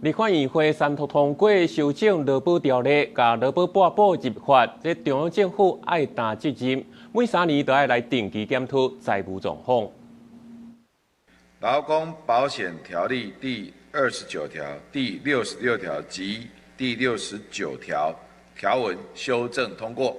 立法院會三讀通過修正勞保條例，共勞保撥補入法，這中央政府愛擔責任，每3年都愛來定期檢討財務狀況。勞工保險條例第29條、第66條及第69條條文修正通過。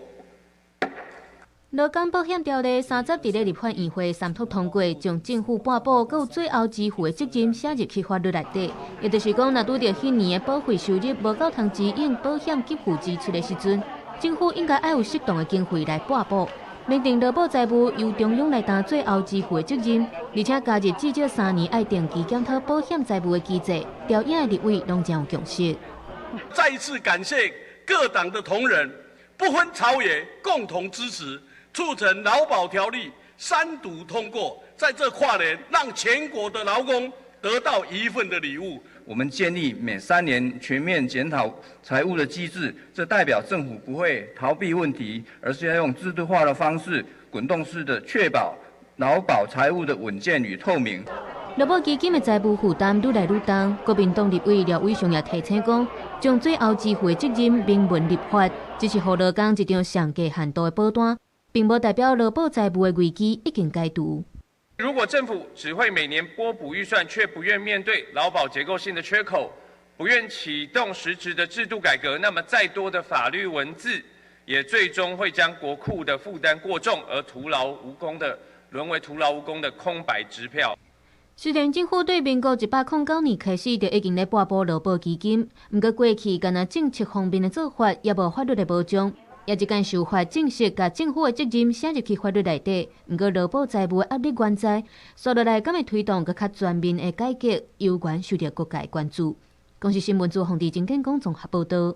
勞工保險條例三十佇咧立法院會三讀通過，將政府撥補閣有最後支付的責任寫入去法律內底。也就是講，若拄著彼年的保費收入無夠通支應保險給付支出的時陣，政府應該愛有適當的經費來撥補。明定勞保財務由中央來擔最後支付的責任，而且加入至少三年愛定期檢討保險財務的機制，朝野的立委攏真有共識。再一次感謝各黨的同仁，不分朝野，共同支持，促成勞保條例三讀通過，在這跨年，讓全國的勞工得到一份的禮物。我們建立每3年全面檢討財務的機制，這代表政府不會逃避問題，而是要用制度化的方式，滾動式的確保勞保財務的穩健與透明。勞保基金的財務負擔愈來愈重，國民黨立委廖偉雄也提醒講，將最後支付的責任明文立法，只是予勞工一張上低限度的保單，並無代表勞保財務的危機已經解除。如果政府只會每年撥補預算，卻不願面對勞保結構性的缺口，不願啟動實質的制度改革，那麼再多的法律文字，也最終會將國庫的負擔過重，而徒勞無功的淪為徒勞無功的空白支票。雖然政府對民國109年開始就已經咧撥補勞保基金，毋過過去干焦政策方面的做法，也無法律的保障。也這擺修法正式共政府的責任寫入去法律內底，毋過勞保財務的壓力猶在，紲落來敢會推動閣較全面的改革，猶原受著各界關注。公視新聞組洪地鄭建功綜合報道。